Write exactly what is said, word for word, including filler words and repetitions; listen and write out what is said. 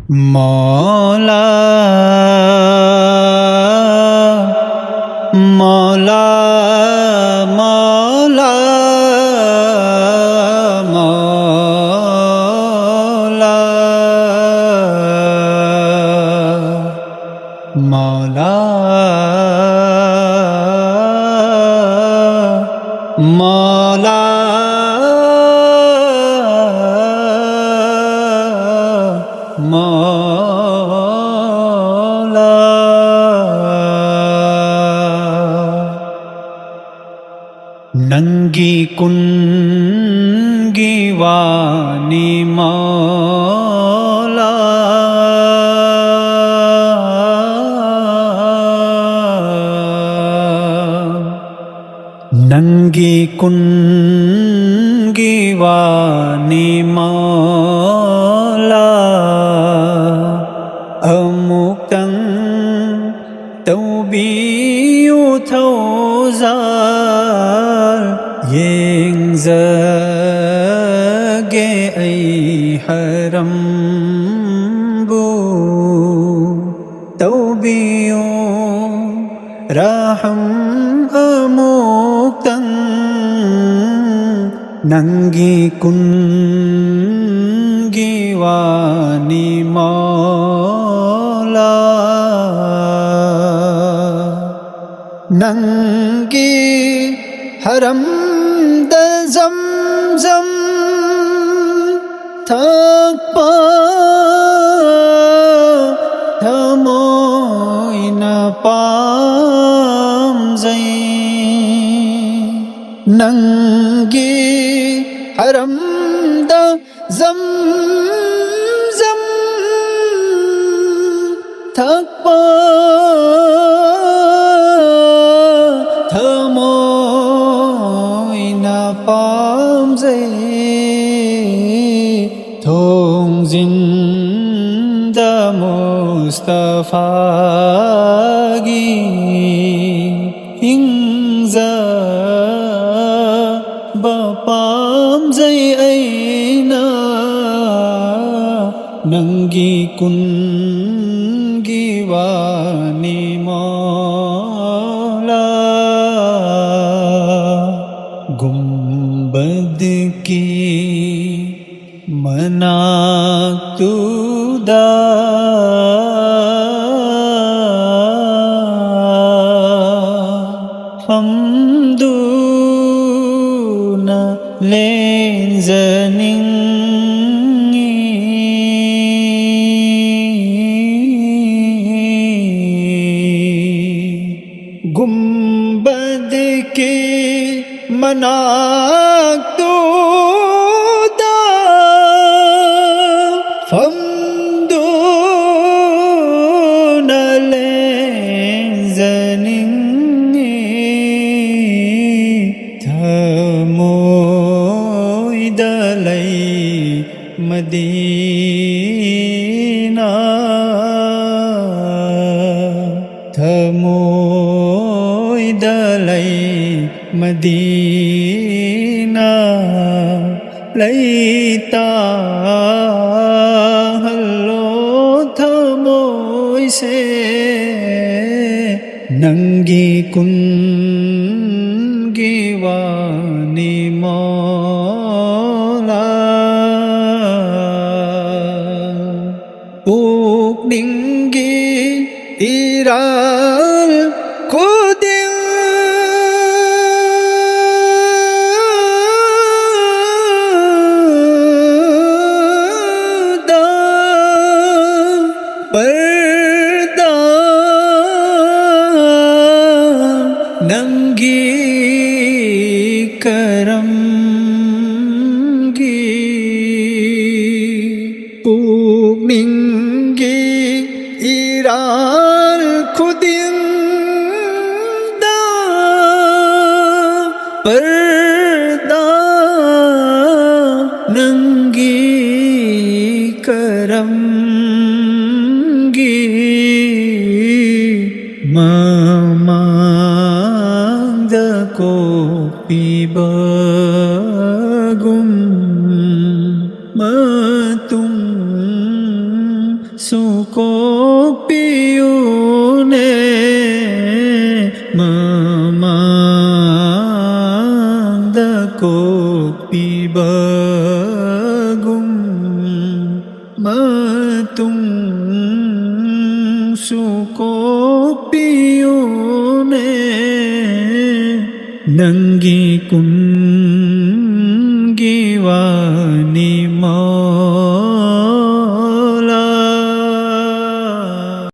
ꯃꯧꯂꯥ, ꯃꯧꯂꯥ, ꯃꯧꯂꯥ, ꯃꯧꯂꯥ꯫ ꯃꯧꯂꯥ, ꯃꯧꯂꯥ, ꯃꯧꯂꯥ꯫ ꯅꯪꯒꯤ ꯀꯨꯟꯒꯤ ꯋꯥꯅꯤ ꯃꯧꯂꯥ꯫ ꯅꯪꯒꯤ ꯀꯨꯟꯒꯤ ꯋꯥꯅꯤ ꯃꯧꯂꯥ꯫ ꯑꯃꯨꯛꯇꯪ ꯇꯧꯕꯤꯌꯨ ꯊꯧꯖꯥꯜ, ꯌꯦꯡꯖꯒꯦ ꯑꯩ ꯍꯔꯝꯕꯨ꯫ ꯇꯧꯕꯤꯌꯨ ꯔꯍꯝ ꯑꯃꯨꯛꯇꯪ, ꯅꯪꯒꯤ ꯀꯨꯟꯒꯤ ꯋꯥꯅꯤ ꯃꯧꯂꯥ꯫ ꯅꯪꯒꯤ ꯍꯔꯝꯗ ꯖꯝꯖꯝ ꯊꯛꯄ ꯊꯃꯣꯏꯅ ꯄꯥꯝꯖꯩ꯫ ꯅꯪꯒꯤ ꯍꯔꯝꯗ ꯖꯝ ꯖꯝ ꯊꯛꯄ ꯊꯃꯣꯏꯅ ꯄꯥꯝꯖꯩ꯫ ꯊꯣꯡꯖꯤꯟꯗ ꯃꯨꯁꯇꯐꯥꯒꯤ ꯍꯤꯡꯖꯕ ꯄꯥꯝꯖꯩ ꯑꯩꯅ꯫ ꯅꯪꯒꯤ ꯀꯨꯟꯒꯤ ꯋꯥꯅꯤ ꯃꯧꯂꯥ, ꯒꯨꯝꯕꯗꯀꯤ ꯃꯅꯥꯛꯇꯨꯗ ꯐꯝꯗꯨꯅ ꯂꯦꯟꯖꯅꯤꯡꯉꯤ꯫ ꯒꯨꯝꯕꯗꯀꯤ ꯃꯅꯥꯛꯇꯨꯗ ꯐꯝꯗꯨꯅ ꯂꯦꯟꯖꯅꯤꯡꯉꯤ꯫ ꯊꯃꯣꯏꯗ ꯂꯩ ꯃꯗꯤꯅꯥ, ꯊꯃꯣꯏꯗ ꯂꯩ ꯃꯗꯤꯅꯥ, ꯂꯩꯇꯥꯍꯜꯂꯣ ꯊꯃꯣꯏꯁꯦ꯫ ꯅꯪꯒꯤ ꯀꯨꯟꯒꯤ ꯋꯥꯅꯤ ꯃꯧꯂꯥ꯫ ꯄꯨꯛꯅꯤꯡꯒꯤ ꯏꯔꯥꯜ ꯈꯨꯗꯤꯡ ꯗ ꯄꯔꯗꯥ ꯅꯪꯒꯤ ꯀꯔꯝꯒꯤ꯫ ꯄꯨꯛꯅꯤꯡꯒꯤ ꯏꯔꯥꯜ ꯈꯨꯗꯤꯡꯗ ꯄꯔꯗꯥ ꯅꯪꯒꯤ ꯀꯔꯝꯒꯤ ꯃꯃꯥꯡꯗ ꯀꯣꯛꯄꯤꯕꯒꯨꯝ ꯃꯇꯨꯡ ꯅꯣꯡꯁꯨ ꯀꯣꯛꯄꯤꯌꯨꯅꯦ, ꯅꯪꯒꯤ ꯀꯨꯝ